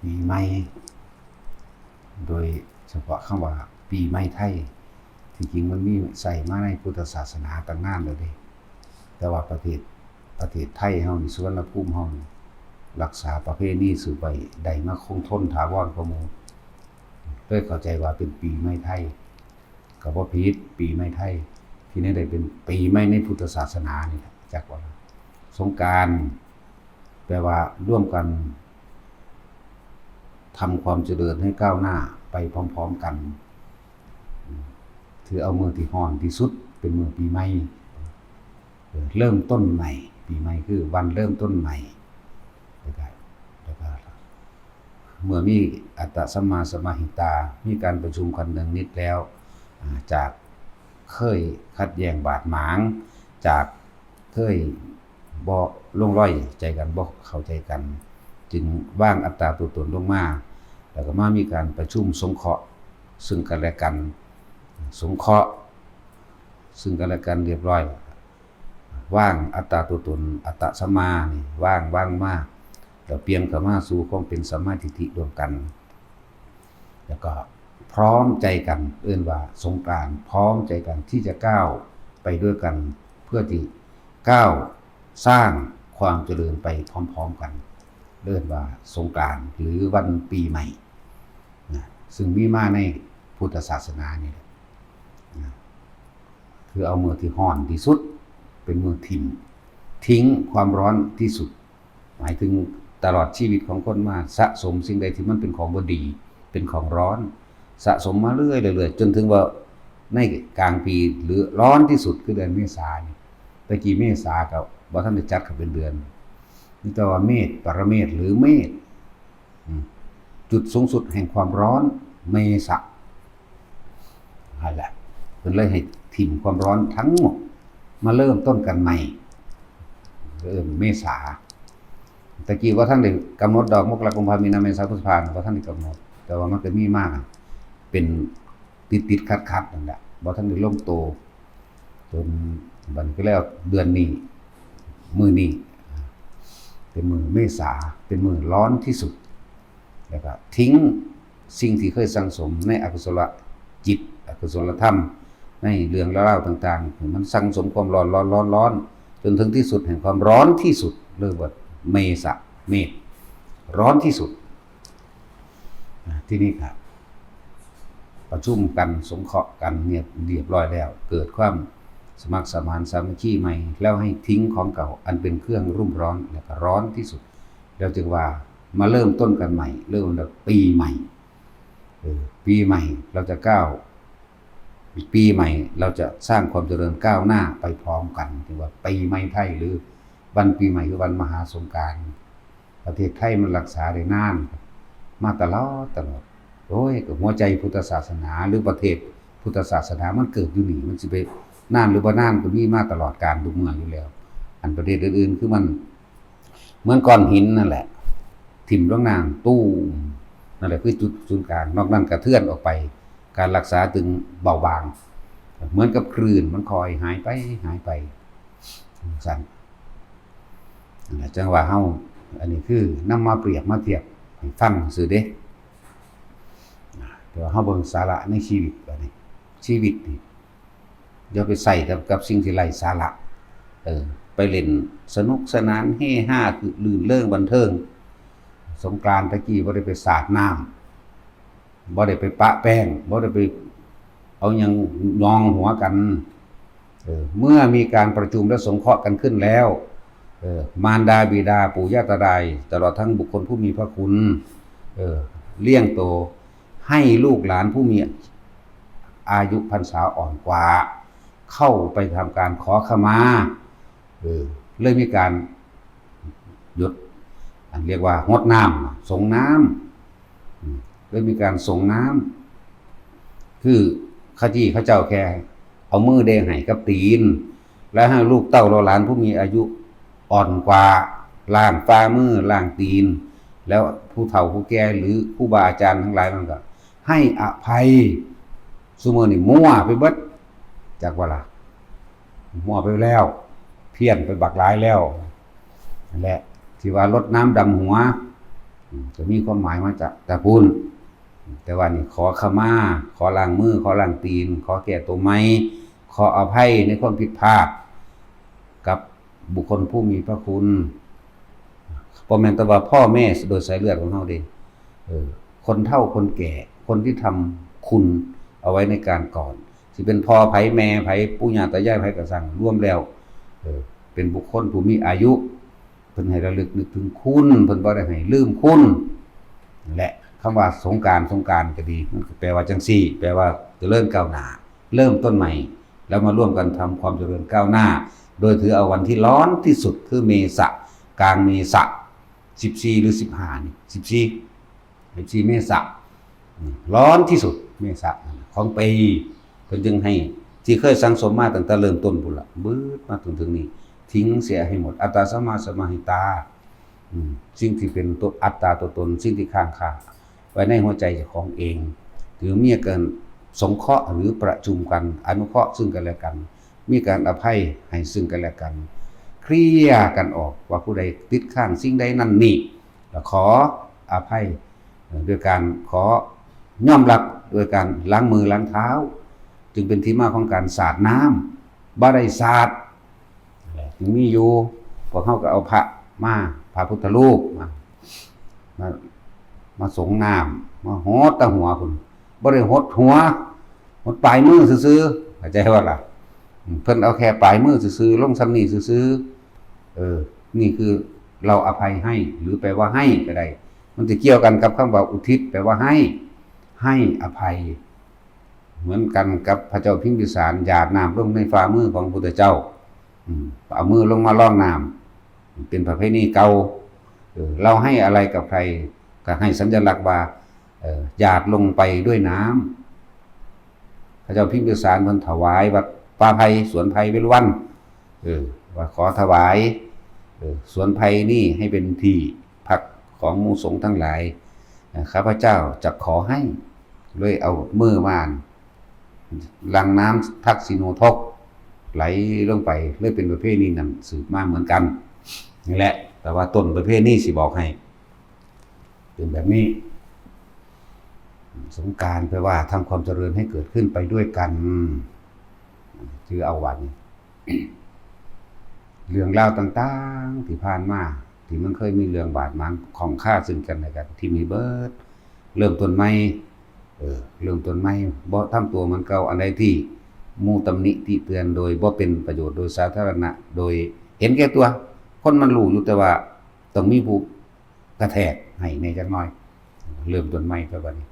ປີໃໝ່ ໂດຍສະເພາະຄຳວ່າປີໃໝ່ໄທ ທີ່ຈິງມັນມີໃຊ້ມາໃນພຸດທະສາສະໜາຕັ້ງນານແລ້ວເດ້ ແຕ່ວ່າປະເທດ ປະເທດໄທເຮົານີ້ ສຸວັນນະພູມເຮົານີ້ ລັກສາປະເພນີສືບໄວ້ໄດ້ມາຄົງທົນຖາວອນກວ່າໝູ່ ເລີຍເຂົ້າໃຈວ່າເປັນປີໃໝ່ໄທ. ກໍບໍ່ຜິດ ປີໃໝ່ໄທ ທີ່ແນວໃດເປັນປີໃໝ່ໃນພຸດທະສາສະໜານີ້ແຫຼະ ຈັກວ່າ ສົງການ ແປວ່າລວມກັນທຳຄວາມຈະເລີນໃຫ້ກ້າວໜ້າໄປພ້ອມໆກັນ ຖືເອົາມື້ທີ່ຮ້ອນທີ່ສຸດເປັນມື້ປີໃໝ່ ເລີ່ມຕົ້ນໃໝ່ ປີໃໝ່ຄືວັນເລີ່ມຕົ້ນໃໝ່ ແລ້ວກະ ແລ້ວກະ ເມື່ອມີອັດຕະສຳມາສະມາຫິຕາ ມີການປະຊຸມກັນເນືອງນິດແລ້ວ ອາ ຈາກເຄີຍຂັດແຍ່ງບາດໝາງ ຈາກເຄີຍບໍ່ລົງລອຍໃຈກັນ ບໍ່ເຂົ້າໃຈກັນ ຈຶ່ງວາງອັດຕາຕົວຕົນລົງມາ ແລ້ວກໍມາມີການປະຊຸມສົງເຄາະເຊິ່ງກັນແລະກັນ ສົງເຄາະເຊິ່ງກັນແລະກັນຮຽບຮ້ອຍ ວາງອັດຕາຕົວຕົນ ອັດຕະສຳມານີ້ ວາງ ວາງມາ ແລ້ວປ່ຽນເຂົ້າມາສູ່ຄວາມເປັນສຳມາທິດຖິຮ່ວມກັນ ແລ້ວກໍພ້ອມໃຈກັນ ເອີ້ນວ່າສົງການ ພ້ອມໃຈກັນທີ່ຈະກ້າວໄປດ້ວຍກັນ ເພື່ອທີ່ກ້າວສ້າງຄວາມຈະເລີນໄປພ້ອມໆກັນ ເອີ້ນວ່າສົງການ ຫຼື ວັນປີໃໝ່ນະ ຊຶ່ງມີມາໃນພຸດທະສາສະໜານີ້ແຫຼະນະ. ຄືເອົາມື້ທີ່ຮ້ອນທີ່ສຸດເປັນມື້ຖິ້ມ ຖິ້ມຄວາມຮ້ອນທີ່ສຸດ ໝາຍເຖິງຕະຫຼອດຊີວິດຂອງຄົນມາສະສົມສິ່ງໃດທີ່ມັນເປັນຂອງບໍ່ດີ ເປັນຂອງຮ້ອນ ສະສົມມາເລື້ອຍໆ ຈົນເຖິງວ່າໃນກາງປີ ຫຼື ຮ້ອນທີ່ສຸດຄືເດືອນເມສານີ້ ແຕ່ກີ້ເມສາກໍບໍ່ທັນໄດ້ຈັດເຂົ້າເປັນເດືອນ ມີແຕ່ວ່າເມດ ປະລະເມດ ຫຼື ເມດ ອືມ ຈຸດສູງສຸດແຫ່ງຄວາມຮ້ອນ ເມສະ ຫັ້ນແຫຼະ ເພິ່ນເລີຍໃຫ້ຖິ້ມຄວາມຮ້ອນທັງໝົດ ມາເລີ່ມຕົ້ນກັນໃໝ່ ເລີ່ມເມສາ ແຕ່ກີ້ບໍ່ທັນໄດ້ກຳນົດດອກ ມົກກະລາ ກຸມພາ ມີນາ ເມສາ ພຶດສະພາ ບໍ່ທັນໄດ້ກຳນົດ ແຕ່ວ່າມັນກໍມີມາເປັນຕິດໆຂັດໆ ນັ້ນແຫຼະ ບໍ່ທັນໄດ້ລົງໂຕ ຈົນບັດນີ້ກໍແລ້ວເດືອນນີ້ ມື້ນີ້ເປັນມື້ເມສາ ເປັນມື້ຮ້ອນທີ່ສຸດ ແລ້ວກໍຖິ້ມສິ່ງທີ່ເຄີຍສັ່ງສົມໃນອະກຸສົລະຈິດ ອະກຸສົລະທຳ ໃນເລື່ອງລາວຕ່າງໆ ທີ່ມັນສັ່ງສົມຄວາມຮ້ອນ ຮ້ອນ ຮ້ອນ ຮ້ອນ ຈົນເຖິງທີ່ສຸດແຫ່ງຄວາມຮ້ອນທີ່ສຸດ ເອີ້ນວ່າເມສະ ເມດ ຮ້ອນທີ່ສຸດ. ອາ ທີນີ້ກໍປະຊຸມກັນ ສົງເຄາະກັນຮຽບ ຮຽບຮ້ອຍແລ້ວ ເກີດຄວາມສະໝັກສະໝານສາມັກຄີໃໝ່ ແລ້ວໃຫ້ຖິ້ມຂອງເກົ່າອັນເປັນເຄື່ອງຮຸ້ມຮ້ອນ ແລ້ວກໍຮ້ອນທີ່ສຸດ ແລ້ວຈຶ່ງວ່າມາເລີ່ມຕົ້ນກັນໃໝ່ ເລີ່ມແລ້ວປີໃໝ່ ເອີ ປີໃໝ່ ເຮົາຈະກ້າວ ປີໃໝ່ ເຮົາຈະສ້າງຄວາມຈະເລີນກ້າວໜ້າໄປພ້ອມກັນ ເອີ້ນວ່າປີໃໝ່ໄທ ຫຼື ວັນປີໃໝ່ ຄືວັນມະຫາສົງການ. ປະເທດໄທມັນຮັກສາໄດ້ນານມາຕະຫຼອດ ຕະຫຼອດ ໂອ້ຍ ກໍຫົວໃຈພຸດທະສາສະໜາ ຫຼື ປະເທດພຸດທະສາສະໜາມັນເກີດຢູ່ນີ້ ມັນຊິໄປນານ ຫຼື ບໍ່ນານ ກໍມີມາຕະຫຼອດການທຸກເມື່ອຢູ່ແລ້ວ. ອັນປະເທດອື່ນໆ ຄືມັນເໝືອນກ້ອນຫີນນັ້ນແຫຼະ ຖິ້ມລົງນ້ຳຕູມ ນັ້ນແຫຼະຄືຈຸດສູນກາງ ນອກນັ້ນກະເທືອນອອກໄປ ການຮັກສາຈຶ່ງເບົາບາງ ເໝືອນກັບຄື້ນມັນຄ່ອຍຫາຍໄປ ຫາຍໄປ ຈັ່ງຊັ້ນ. ນັ້ນແຫຼະ ຈັ່ງວ່າເຮົາ ອັນນີ້ຄືນຳມາປຽບມາທຽບໃຫ້ຟັງຊື່ເດ້ ແຕ່ວ່າເຮົາເບິ່ງສາລະໃນຊີວິດບາດນີ້ ຊີວິດນີ້ຢ່າໄປໃຊ້ກັບ ກັບສິ່ງທີ່ໄຮ້ສາລະ ເອີ ໄປຫຼິ້ນສະໜຸກສະໜານເຮຮາ ຄື ລື່ນເລີງບັນເທີງ. ສົງການຕະກີ້ບໍ່ໄດ້ໄປສາດນ້ຳ ບໍ່ໄດ້ໄປປະແປ້ງ ບໍ່ໄດ້ໄປເອົາຫຍັງຍອງຫົວກັນ ເອີ ເມື່ອມີການປະຊຸມ ແລະ ສົງເຄາະກັນຂຶ້ນແລ້ວ ເອີ ມານດາບິດາ ປູ່ຍ່າຕາຍາຍ ຕະຫຼອດທັງບຸກຄົນຜູ້ມີພະຄຸນ ເອີ ລ້ຽງໂຕ ໃຫ້ລູກຫຼານຜູ້ມີອາຍຸພັນສາອ່ອນກວ່າ ເຂົ້າໄປທຳການຂໍຂະມາ ເອີ ເລີຍມີການ ຢົດ ອັນຮຽກວ່າຫົດນ້ຳ ສົງນ້ຳ ເລີຍມີການສົງນ້ຳ ຄືຂະຈີ້ເຂົາເຈົ້າແຄ່ເອົາມືແດ່ໃຫ້ກັບຕີນ ແລະ ໃຫ້ລູກເຕົ້າເຫຼົ່າຫຼານຜູ້ມີອາຍຸອ່ອນກວ່າ ລ້າງຝ່າມື ລ້າງຕີນ ແລ້ວຜູ້ເຖົ້າຜູ້ແກ່ ຫຼື ຄູບາອາຈານທັງຫຼາຍ ມັນກໍໃຫ້ອະໄພ. ຊຸມື້ນີ້ມົ້ວໄປເບິດ ຈັກວ່າລະ ມົ້ວໄປແລ້ວ ພຽນໄປບັກຫຼາຍແລ້ວ ແລະ ທີ່ວ່າລົດນ້ຳດຳຫົວ ກໍມີຄວາມໝາຍມາຈາກ ຈາກພຸ້ນ. ແຕ່ວ່ານີ້ຂໍຂະມາ, ຂໍລ້າງມື, ຂໍລ້າງຕີນ, ຂໍແກ້ໂຕໃໝ່, ຂໍອະໄພໃນຄວາມຜິດພາດກັບບຸກຄົນຜູ້ມີພະຄຸນ. ບໍ່ແມ່ນແຕ່ວ່າພໍ່ແມ່ໂດຍສາຍເລືອດຂອງເຮົາເດ້. ເອີ ຄົນເຖົ້າຄົນແກ່, ຄົນທີ່ທຳຄຸນເອົາໄວ້ໃນການກ່ອນ, ຊິເປັນພໍ່ໃຜແມ່ໃຜ, ປູ່ຍ່າຕາຍາຍໃຜກໍຊ່າງ, ລວມແລ້ວ ເອີ ເປັນບຸກຄົນຜູ້ມີອາຍຸ. ເພິ່ນໃຫ້ລະລຶກນຶກເຖິງຄຸນ, ເພິ່ນບໍ່ໄດ້ໃຫ້ລືມຄຸນ. ແລະ ຄຳວ່າສົງການ, ສົງການກໍດີ, ມັນກໍແປວ່າຈັ່ງຊີ້, ແປວ່າຈະເລີນກ້າວໜ້າ, ເລີ່ມຕົ້ນໃໝ່, ແລ້ວມາຮ່ວມກັນທຳຄວາມຈະເລີນກ້າວໜ້າ, ໂດຍຖືເອົາວັນທີ່ຮ້ອນທີ່ສຸດ ຄືເມສະ, ກາງເມສະ ສິບສີ່ ຫຼື ສິບຫ້ານີ້, ສິບສີ່ ສິບສີ່ ເມສະ ອືມ ຮ້ອນທີ່ສຸດ ເມສະ ຂອງປີ. ເພິ່ນຈຶ່ງໃຫ້ທີ່ເຄີຍສັງສົມມາຕັ້ງແຕ່ເລີ່ມຕົ້ນພຸ້ນລະ ບືດມາຈົນເຖິງນີ້, ຖິ້ມເສຍໃຫ້ໝົດ. ອັດຕາສະມາສະມາຫິຕາ, ອືມ ສິ່ງທີ່ເປັນຕົວອັດຕາຕົວຕົນ, ສິ່ງທີ່ຄ້າງຄາໄວ້ໃນຫົວໃຈເຈົ້າຂອງເອງ, ຫຼືມີການສົງເຄາະ ຫຼືປະຊຸມກັນ, ອະນຸເຄາະຊຶ່ງກັນແລະກັນ, ມີການອະໄພໃຫ້ຊຶ່ງກັນແລະກັນ, ເຄລຍກັນອອກວ່າຜູ້ໃດຕິດຄ້າງສິ່ງໃດນັ້ນນີ້ ແລະ ຂໍອະໄພ ເອີ ໂດຍການຂໍຍອມຮັບ ໂດຍການລ້າງມືລ້າງເທົ້າ, ຈຶ່ງເປັນທີ່ມາຂອງການສາດນ້ຳ. ບໍ່ໄດ້ສາດ ຈຶ່ງມີຢູ່. ພວກເຮົາກໍເອົາພະມາ, ພະພຸດທະຮູບມາ, ມາ, ມາສົງນ້ຳ, ມາຫົດແຕ່ຫົວພຸ້ນ, ບໍ່ໄດ້ຫົດຫົວ, ຫົດປາຍມືຊື່ໆ, ເຂົ້າໃຈບໍ່ລະ? ເພິ່ນເອົາແຄ່ປາຍມືຊື່ໆ, ລົງຊ່ຳນີ້ຊື່ໆ. ເອີ ນີ້ຄືເຮົາອະໄພໃຫ້ ຫຼືແປວ່າໃຫ້ກໍໄດ້. ມັນຈະກ່ຽວກັນກັບຄຳວ່າອຸທິດ ແປວ່າໃຫ້, ໃຫ້ອະໄພ. ເໝືອນກັນກັບພະເຈົ້າພິມພິສານ ຢາດນ້ຳລົງໃນຝ່າມືຂອງພະພຸດທະເຈົ້າ, ອືມ ເອົາມືລົງມາລອງນ້ຳ, ເປັນປະເພນີເກົ່າ. ເອີ ເຮົາໃຫ້ອະໄລກັບໃຜ ກໍໃຫ້ສັນຍະລັກວ່າ ເອີ ຢາດລົງໄປດ້ວຍນ້ຳ. ພະເຈົ້າພິມພິສານເພິ່ນຖວາຍວັດປ່າໄຜ່ ສວນໄຜ່ເວລຸວັນ, ເອີ ວ່າຂໍຖວາຍ ເອີ ສວນໄຜ່ນີ້ໃຫ້ເປັນທີ່ພັກຂອງໝູ່ສົງທັງຫຼາຍ, ເອີ ຂ້າພະເຈົ້າຈະຂໍໃຫ້, ເລີຍເອົາມືມາຫຼັ່ງນ້ຳທັກສິໂນທົກໄຫຼລົງໄປ, ເລີຍເປັນປະເພນີນັ້ນສືບມາເໝືອນກັນ. ນີ້ແຫຼະ ແຕ່ວ່າຕົ້ນປະເພນີຊິບອກໃຫ້ ເປັນແບບນີ້. ສົງການແປວ່າທຳຄວາມຈະເລີນໃຫ້ເກີດຂຶ້ນໄປດ້ວຍກັນ. ຈື່ເອົາວ່ານີ້ ເລື່ອງລາວຕ່າງໆທີ່ຜ່ານມາ ທີ່ມັນເຄີຍມີເລື່ອງບາດໝາງຂ້ອງຄາຊຶ່ງກັນແລະກັນ ຖິ້ມໃຫ້ເບິດ, ເລີ່ມຕົ້ນໃໝ່. ເອີ ເລີ່ມຕົ້ນໃໝ່, ບໍ່ທຳຕົວເໝືອນເກົ່າ. ອັນໃດທີ່ໝູ່ຕຳໜິຕິເຕືອນໂດຍບໍ່ເປັນປະໂຫຍດ ໂດຍສາທາລະນະ, ໂດຍເຫັນແກ່ຕົວ, ຄົນມັນຮູ້ຢູ່ ແຕ່ວ່າຕ້ອງມີຜູ້ ກະແທກໃຫ້ແດ່ຈັກໜ້ອຍ. ເລີ່ມຕົ້ນໃໝ່ ແຕ່ບັດນີ້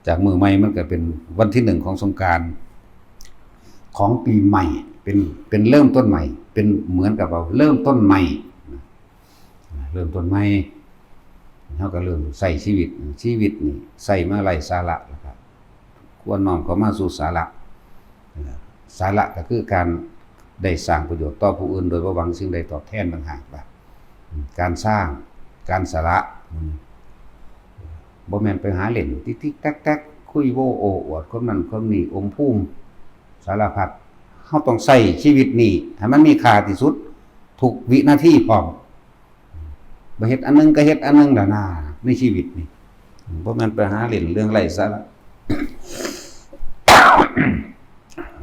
ຈາກມື້ໃໝ່ມັນກໍເປັນວັນທີໜຶ່ງຂອງສົງການ ຂອງປີໃໝ່, ເປັນ ເປັນເລີ່ມຕົ້ນໃໝ່, ເປັນເໝືອນກັບເຮົາເລີ່ມຕົ້ນໃໝ່, ເລີ່ມຕົ້ນໃໝ່. ເຮົາກໍເລີ່ມໃຊ້ຊີວິດ, ຊີວິດນີ້ໃຊ້ມາໄຮ້ສາລະແລ້ວກໍ ຄວນນ້ອມເຂົ້າມາສູ່ສາລະ. ສາລະກໍຄືການໄດ້ສ້າງປະໂຫຍດຕໍ່ຜູ້ອື່ນໂດຍບໍ່ຫວັງສິ່ງໃດຕອບແທນຕ່າງຫາກລະ. ການສ້າງ, ການສະຫຼະ ບໍ່ແມ່ນໄປຫາຫຼິ້ນຕິກໆແຕັກໆ, ຄຸຍໂອ້ອວດຄົນນັ້ນຄົນນີ້, ອົມພູມສາລະພັດ. ເຮົາຕ້ອງໃຊ້ຊີວິດນີ້ໃຫ້ມັນມີຄ່າທີ່ສຸດ ທຸກວິນາທີພ້ອມ. ບໍ່ເຮັດອັນໜຶ່ງກໍເຮັດອັນໜຶ່ງດານາໃນຊີວິດນີ້, ບໍ່ແມ່ນໄປຫາຫຼິ້ນເລື່ອງໄຮ້ສາລະ.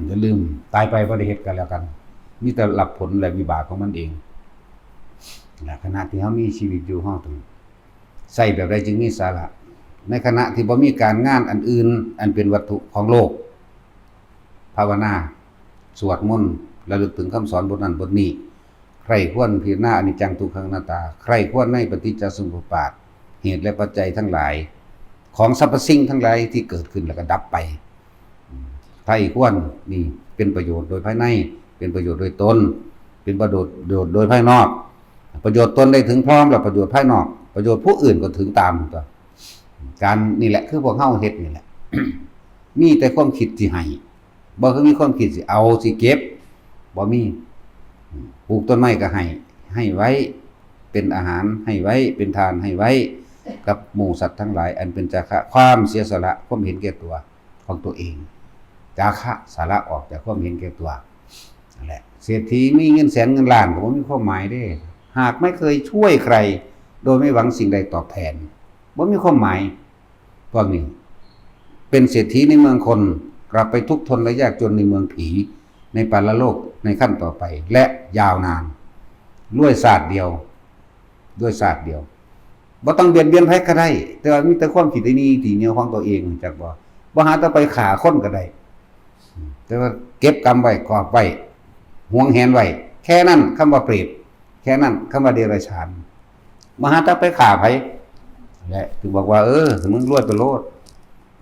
ຢ່າລືມ, ຕາຍໄປບໍ່ໄດ້ເຮັດກັນແລ້ວກັນ, ມີແຕ່ຮັບຜົນ ແລະ ວິບາກຂອງມັນເອງ. ແລະ ຂະນະທີ່ເຮົາມີຊີວິດຢູ່, ເຮົາຕ້ອງໃຊ້ແບບໃດຈຶ່ງມີສາລະ? ໃນຂະນະທີ່ບໍ່ມີການງານອັນອື່ນອັນເປັນວັດຖຸຂອງໂລກ, ພາວະນາ, ສວດມົນ, ລະລຶກເຖິງຄຳສອນບົດນັ້ນບົດນີ້, ໃຄຮ່ຄວນພິຈາລະນາອະນິດຈັງ ທຸກຂັງ ອະນັດຕາ, ໃຄຮ່ຄວນໃນປະຕິດຈະສະມຸດປາດ, ເຫດ ແລະ ປັດໄຈທັງຫຼາຍ ຂອງສັບພະສິ່ງທັງຫຼາຍທີ່ເກີດຂຶ້ນແລ້ວກໍດັບໄປ. ໃຄຮ່ຄວນນີ້ເປັນປະໂຫຍດໂດຍພາຍໃນ, ເປັນປະໂຫຍດໂດຍຕົນ, ເປັນປະໂຫຍດໂດຍພາຍນອກ. ປະໂຫຍດຕົນໄດ້ເຖິງພ້ອມແລ້ວ, ປະໂຫຍດພາຍນອກ, ປະໂຫຍດຜູ້ອື່ນກໍເຖິງຕາມຕົວະ. ການນີ້ແຫຼະ ຄືພວກເຮົາເຮັດນີ້ແຫຼະ, ມີແຕ່ຄວາມຄິດຊິໃຫ້, ບໍ່ເຄີຍມີຄວາມຄິດຊິເອົາ, ຊິເກັບ, ບໍ່ມີ. ປູກຕົ້ນໄມ້ກໍໃຫ້, ໃຫ້ໄວ້ເປັນອາຫານ, ໃຫ້ໄວ້ເປັນທານ, ໃຫ້ໄວ້ກັບໝູ່ສັດທັງຫຼາຍ, ອັນເປັນຈາຄະ, ຄວາມເສຍສະຫຼະ, ຄວາມເຫັນແກ່ຕົວຂອງຕົວເອງ. ຈາຄະ, ສະຫຼະອອກຈາກຄວາມເຫັນແກ່ຕົວ. ນັ້ນແຫຼະ ເສດຖີມີເງິນແສນເງິນລ້ານກໍບໍ່ມີຄວາມໝາຍເດ້ ຫາກໄມ່ເຄີຍຊ່ວຍໃຄຣໂດຍໄມ່ຫວັງສິ່ງໃດຕອບແທນ. ບໍ່ມີຄວາມໝາຍ. ພວກນີ້ເປັນເສດຖີໃນເມືອງຄົນ ກັບໄປທຸກທົນແລະຍາກຈົນໃນເມືອງຜີ ໃນປະລະໂລກໃນຂັ້ນຕໍ່ໄປ ແລະ ຍາວນານ ລວຍຊາດດຽວ ລວຍຊາດດຽວ. ບໍ່ຕ້ອງບຽດບຽນໃຜກໍໄດ້ ແຕ່ວ່າມີແຕ່ຄວາມຂີ້ຕະໜີ່ຕີໜຽວຂອງຕົວເອງ ຮູ້ຈັກບໍ່? ບໍ່ຫາແຕ່ໄປຂ້າຄົນກໍໄດ້ ແຕ່ວ່າເກັບກຳໄວ້ ກອບໄວ້ ຫວງແຫນໄວ້ ແຄ່ນັ້ນ. ຄຳວ່າເປຣດ ແຄ່ນັ້ນ ຄຳວ່າເດລັດຖານ ບໍ່ຫາແຕ່ໄປຂ້າໃຜ ແລະ ຈຶ່ງບອກວ່າ ເອີ ໃຫ້ມຶງລວຍໄປໂລດ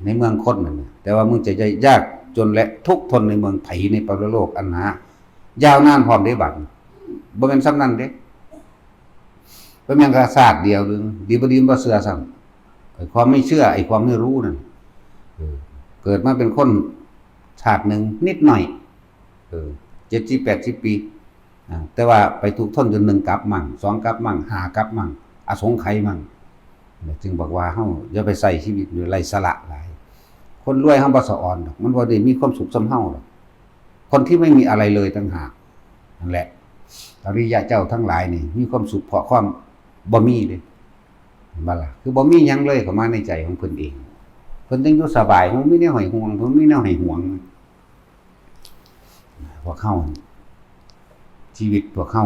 ໃນເມືອງຄົນນັ້ນນະ ແຕ່ວ່າມຶງຈະໄດ້ຍາກຈົນ ແລະ ທຸກທົນໃນເມືອງຜີ ໃນປະລະໂລກອັນຫາຍາວນານພ້ອມເດ້ບັດ. ບໍ່ແມ່ນສ່ຳນັ້ນເດ້ ບໍ່ແມ່ນແຕ່ຊາດດຽວ ຫຼື ດີບໍ່ດີບໍ່ເຊື່ອຊ້ຳ ໄອ້ຄວາມໄມ່ເຊື່ອ ໄອ້ຄວາມໄມ່ຮູ້ນັ້ນ ເອີ ເກີດມາເປັນຄົນຊາດໜຶ່ງນິດໜ້ອຍ ເອີ ເຈັດສິບ ແປດສິບປີ ອາ ແຕ່ວ່າໄປທຸກທົນຈົນໜຶ່ງກັບມັ້ງ ສອງກັບມັ້ງ ຫ້າກັບມັ້ງ ອະສົງໄຂມັ້ງ ແລະ ຈຶ່ງບອກວ່າເຮົາຢ່າໄປໃຊ້ຊີວິດໂດຍໄຮ້ສາລະຫຼາຍ. ຄົນລວຍເຮົາບໍ່ສະອອນດອກ ມັນບໍ່ໄດ້ມີຄວາມສຸກສ່ຳເຮົາດອກ. คนที่ไม่มีอะไรเลยต่างหาก นั่นแหละ อริยะเจ้าทั้งหลายนี่มีความสุขเพราะความบ่มีเด้ เห็นบ่ล่ะ คือบ่มีหยังเลยเข้ามาในใจของเพิ่นเอง เพิ่นจึงอยู่สบาย บ่มีแนวให้ห่วง บ่มีแนวให้หวง. พวกเฮา ชีวิตพวกเฮา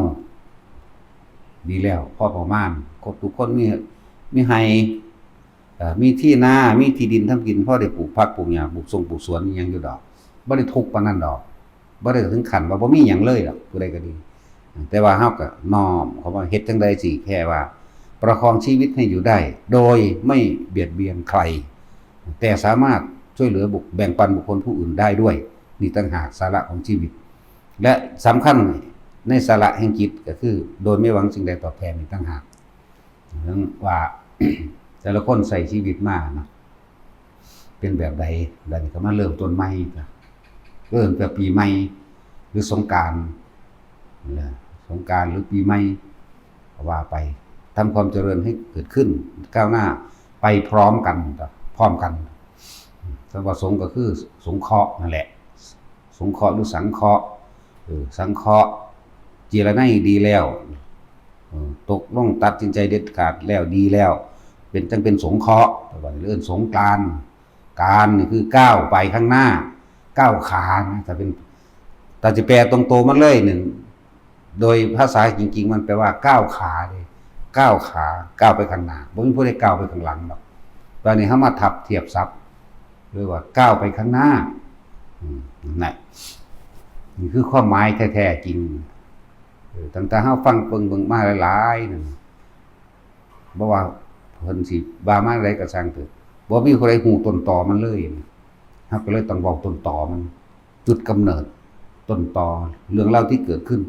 ดีแล้ว พอประมาณ ครบทุกคน มี มีไฮ่ เอ่อ มีที่นา มีที่ดินทำกิน พอได้ปลูกผักปลูกหญ้า ปลูกสงปลูกสวนอิหยังอยู่ดอก บ่ได้ทุกข์ปานนั้นดอก บ่ได้ถึงขั้นว่าบ่มีหยังเลยดอก ผู้ใดก็ดี แต่ว่าเฮาก็น้อมเข้ามา เฮ็ดจั่งใดสิแค่ว่าประคองชีวิตให้อยู่ได้ โดยไม่เบียดเบียนใคร แต่สามารถช่วยเหลือบุค- แบ่งปันบุคคลผู้อื่นได้ด้วย นี่ต่างหากสาระของชีวิต และสำคัญในสาระแห่งจิตก็คือ โดยไม่หวังสิ่งใดตอบแทน นี่ต่างหาก ว่าแต่ละคนใช้ชีวิตมาเนาะ เป็นแบบใด แล้วนี่ก็มาเริ่มต้นใหม่ เริ่มแต่ปีใหม่ หรือสงกรานต์ สงกรานต์หรือปีใหม่ ก็ว่าไป ทำความเจริญให้เกิดขึ้น ก้าวหน้าไปพร้อมกัน พร้อมกัน คำว่าสงก็คือสงเคราะห์นั่นแหละ สงเคราะห์หรือสังเคราะห์ เออ สังเคราะห์ เจรไนดีแล้ว เออ ตกลงตัดสินใจเด็ดขาดแล้วดีแล้ว เป็น จั่งเป็นสงเคราะห์ แต่ว่าเอิ้นสงกรานต์ กรานต์นี่คือก้าวไปข้างหน้า ก้าวขานะ ถ้าเป็น ถ้าสิแปลตรงตัวมันเลยนี่ โดยภาษาจริงๆ มันแปลว่าก้าวขาเด้ ก้าวขา ก้าวไปข้างหน้า บ่มีผู้ใดก้าวไปข้างหลังดอก ตอนนี้เฮามาทับเทียบศัพท์ เรียกว่าก้าวไปข้างหน้า อืม นั่นแหละ นี่คือความหมายแท้ๆ จริง เออ ตั้งแต่เฮาฟังเบิ่งๆ มาหลายๆ นั่น บ่ว่าเพิ่นสิว่ามาจั่งใดก็ช่างเถาะ บ่มีผู้ใดฮู้ต้นตอมันเลย เฮาก็เลยต้องเว้าต้นตอมัน จุดกำเนิด ต้นตอ เรื่องราวที่เกิดขึ้น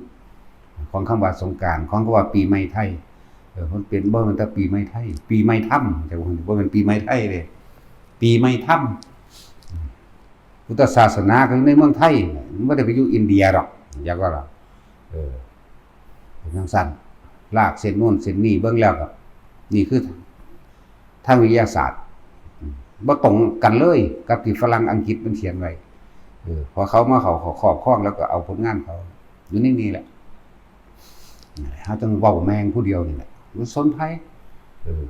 ของคำว่าสงกรานต์ ของคำว่าปีใหม่ไทย เออ มันเป็น บ่แม่นแต่ปีใหม่ไทย ปีใหม่ธรรม แต่ว่าบ่แม่นปีใหม่ไทยเด้ ปีใหม่ธรรม พุทธศาสนาก็อยู่ในเมืองไทย มันบ่ได้ไปอยู่อินเดียดอก อยากว่าล่ะ เออ เป็นจั่งซั้น ลากเส้นโน้นเส้นนี้เบิ่งแล้วก็ นี่คือทางวิทยาศาสตร์ บ่ตรงกันเลยกับที่ฝรั่งอังกฤษมันเขียนไว้ เออ พอเขามาเข้า เข้าครอบครองแล้วก็เอาผลงานเขาอยู่ในนี้แหละ เฮาจั่งเว้าแม่งผู้เดียวนี่แหละ บ่สนไผ เออ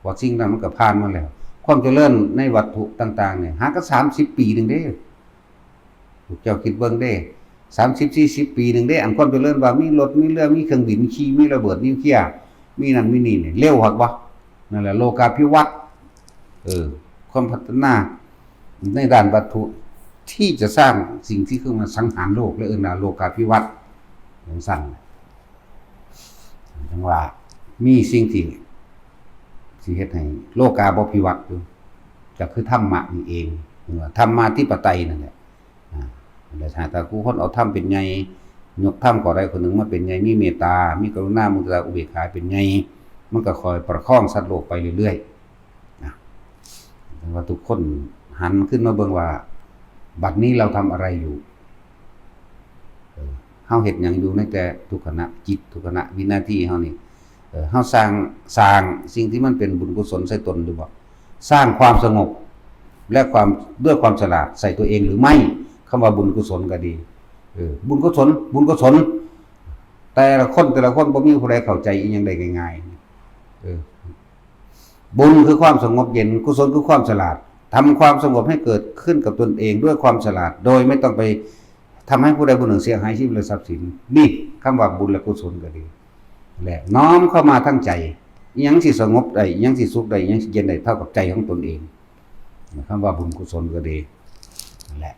ว่าสิ่งนั้นมันก็ผ่านมาแล้ว ความเจริญในวัตถุต่างๆ นี่ หาก็สามสิบปีหนึ่งเด้ พวกเจ้าคิดเบิ่งเด้ สามสิบ สี่สิบ ปีหนึ่งเด้ อันความเจริญว่ามีรถ มีเรือ มีเครื่องบินขี่ มีระเบิดนิวเคลียร์ มีนั่นมีนี่นี่ เร็วคักบ่ นั่นแหละโลกาภิวัตน์ เออ ความพัฒนาในด้านวัตถุ ที่จะสร้างสิ่งที่คือมาสังหารโลก และเอิ้นว่าโลกาภิวัตน์ จั่งซั้น จั่งว่ามีสิ่งที่สิเฮ็ดให้โลกาบ่พิวัตรอยู่ ก็คือธรรมะนี่เอง เรียกว่าธรรมาธิปไตยนั่นแหละ อ่า แล้วถ้า ถ้าผู้คนเอาธรรมเป็นใหญ่ ยกธรรมข้อใดข้อหนึ่งมาเป็นใหญ่ มีเมตตา มีกรุณา มุทิตา อุเบกขาเป็นใหญ่ มันก็คอยประคองสัตว์โลกไปเรื่อยๆ นะ แต่ว่าทุกคนหันขึ้นมาเบิ่งว่า บัดนี้เราทำอะไรอยู่ เออ เฮาเฮ็ดหยังอยู่ในแต่ทุกขณะจิต ทุกขณะวินาทีเฮานี่ เออ เฮาสร้าง สร้างสิ่งที่มันเป็นบุญกุศลใส่ตนหรือบ่ สร้างความสงบและความ ด้วยความฉลาดใส่ตัวเองหรือไม่ คำว่าบุญกุศลก็ดี เออ บุญกุศล บุญกุศล แต่ละคน แต่ละคนบ่มีผู้ใดเข้าใจอีหยังได้ง่ายๆ เออ ບຸນຄືຄວາມສະຫງົບເຢັນ, ກຸສົນຄືຄວາມສະຫຼາດ. ທຳຄວາມສະຫງົບໃຫ້ເກີດຂຶ້ນກັບຕົນເອງດ້ວຍຄວາມສະຫຼາດ ໂດຍບໍ່ຕ້ອງໄປທຳໃຫ້ຜູ້ໃດຜູ້ໜຶ່ງເສຍຫາຍຊີວິດ ແລະ ຊັບສິນ. ນີ້ ຄຳວ່າບຸນ ແລະ ກຸສົນກໍດີ ແລະ ນ້ອມເຂົ້າມາທາງໃຈ. ອີ່ຫຍັງຊິສະຫງົບໄດ້, ອີ່ຫຍັງຊິສຸກໄດ້, ອີ່ຫຍັງຊິເຢັນໄດ້ ເທົ່າກັບໃຈຂອງຕົນເອງ. ຄຳວ່າບຸນກຸສົນກໍດີ ນັ້ນແຫຼະ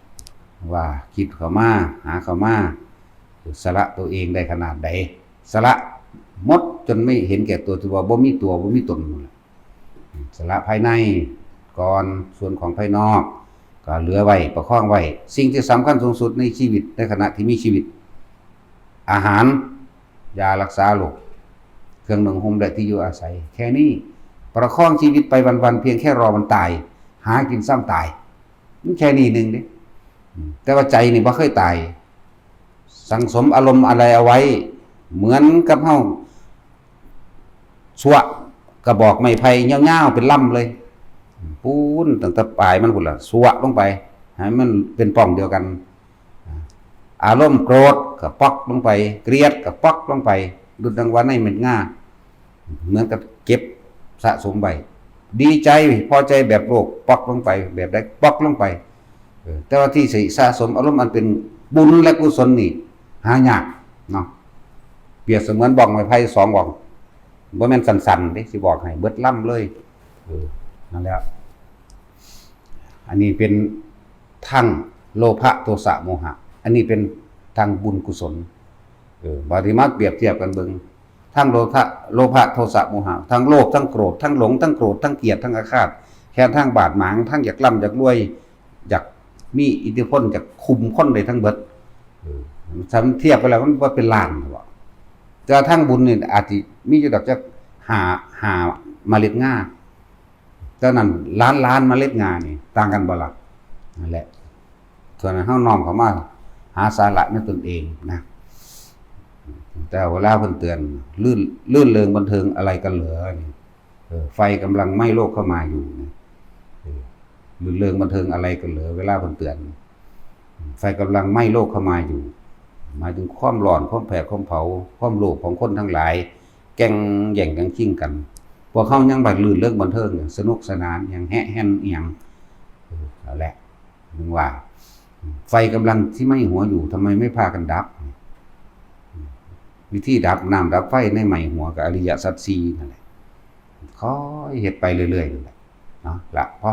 ວ່າຄິດເຂົ້າມາ, ຫາເຂົ້າມາ, ສະຫຼະຕົວເອງໄດ້ຂະໜາດໃດ, ສະຫຼະໝົດຈົນໄມ່ເຫັນແກ່ຕົວ ຖືວ່າບໍ່ມີຕົວ ບໍ່ມີຕົນ. ສະຫຼະພາຍໃນກ່ອນ, ສ່ວນຂອງພາຍນອກກໍເຫຼືອໄວ້, ປະຄອງໄວ້. ສິ່ງທີ່ສຳຄັນສູງສຸດໃນຊີວິດ ໃນຂະນະທີ່ມີຊີວິດ, ອາຫານ, ຢາລັກສາໂລກ, ເຄື່ອງນຸ່ງຫົ່ມ ແລະ ທີ່ຢູ່ອາໄສ. ແຄ່ນີ້ ປະຄອງຊີວິດໄປວັນໆ, ພຽງແຄ່ລໍມັນຕາຍ, ຫາກິນຊ້ຳຕາຍ. ມັນແຄ່ນີ້ໜຶ່ງເດ້. ອືມ ແຕ່ວ່າໃຈນີ້ບໍ່ເຄີຍຕາຍ. ສັງສົມອາລົມອາໄລເອົາໄວ້ ເໝືອນກັບເຮົາສວະກະບອກໄມ້ໄຜ່ຍາວໆ ເປັນລຳເລີຍ. ປູນ ຕັ້ງແຕ່ປາຍມັນພຸ້ນລະ ສວະລົງໄປ ໃຫ້ມັນເປັນປ່ອງດຽວກັນ. ອາລົມໂກຣດກໍປອກລົງໄປ, ກຽດກໍປອກລົງໄປ, ດຸດດັ່ງວ່າໃນເມັດງາ ເໝືອນກັບເກັບສະສົມໄວ້. ດີໃຈພໍໃຈແບບໂລກ ປອກລົງໄປ, ແບບໃດ ປອກລົງໄປ. ເອີ ແຕ່ວ່າທີ່ຊິສະສົມອາລົມອັນເປັນບຸນ ແລະ ກຸສົນນີ້ຫາຍາກເນາະ. ປຽບສະເໝືອນບ້ອງໄມ້ໄຜ່ສອງບ້ອງ, ບໍ່ແມ່ນສັ້ນໆເດ້ ຊິບອກໃຫ້ ເບິດລຳເລີຍ. ເອີ ນັ້ນແຫຼະ. ອັນນີ້ເປັນທາງໂລພະ ໂທສະ ໂມຫະ, ອັນນີ້ເປັນທາງບຸນກຸສົນ. ເອີ ບາດນີ້ມາປຽບທຽບກັນເບິ່ງ ທັງໂລທະ ໂລພະ ໂທສະ ໂມຫະ, ທັງໂລບ ທັງໂກຣດ ທັງຫຼົງ ທັງໂກຣດ ທັງກຽດ ທັງອາຄາດ ແຄ້ນ ທັງບາດໝາງ ທັງຢາກລ່ຳ ຢາກລວຍ ຢາກມີອິດທິພົນ ຢາກຄຸມຄົນໄດ້ທັງເບິດ. ເອີ ຄັນທຽບໄປແລ້ວມັນບໍ່ເປັນລ້ານບໍ? ແຕ່ທາງບຸນນີ້ອາດຊິມີຢູ່ດອກຈັກຫ້າ ຫ້າເມລັດງາ. ເທົ່ານັ້ນ ລ້ານລ້ານເມລັດງານີ້ ຕ່າງກັນບໍ່ລະ? ນັ້ນແຫຼະ. ສ່ວນໃຫ້ເຮົານ້ອມເຂົ້າມາຫາສາລະໃນຕົນເອງນະ. ແຕ່ເວລາເພິ່ນເຕືອນ ລື່ນ ລື່ນເລີງບັນເທີງອາໄລກັນເຫຼືອນີ້ ເອີ ໄຟກຳລັງໄໝ້ໂລກເຂົ້າມາຢູ່ນະ. ເອີ ລື່ນເລີງບັນເທີງອາໄລກັນເຫຼືອ ເວລາເພິ່ນເຕືອນ ໄຟກຳລັງໄໝ້ໂລກເຂົ້າມາຢູ່ ໝາຍເຖິງຄວາມຮ້ອນ ຄວາມແຜດ ຄວາມເຜົາ ຄວາມໂລບຂອງຄົນທັງຫຼາຍ ແກ່ງແຍ່ງກັນ ຊິງກັນ. ພວກເຮົາຍັງບັດລື່ນເລີງບັນເທີງ ສະໜຸກສະໜານຫຍັງ ແຮະແຮນອີ່ຫຍັງ. ເອີ ນັ້ນແຫຼະ ເຖິງວ່າ ໄຟກຳລັງຊິໄໝ້ຫົວຢູ່ ທຳໄມໄມ່ພາກັນດັບ? ວິທີດັບນ້ຳດັບໄຟໃນໄໝ້ຫົວ ກໍອະລິຍະສັດສີ່ນັ້ນແຫຼະ. ຄ່ອຍເຮັດໄປເລື້ອຍໆ ນັ້ນແຫຼະເນາະ. ລະ ພໍ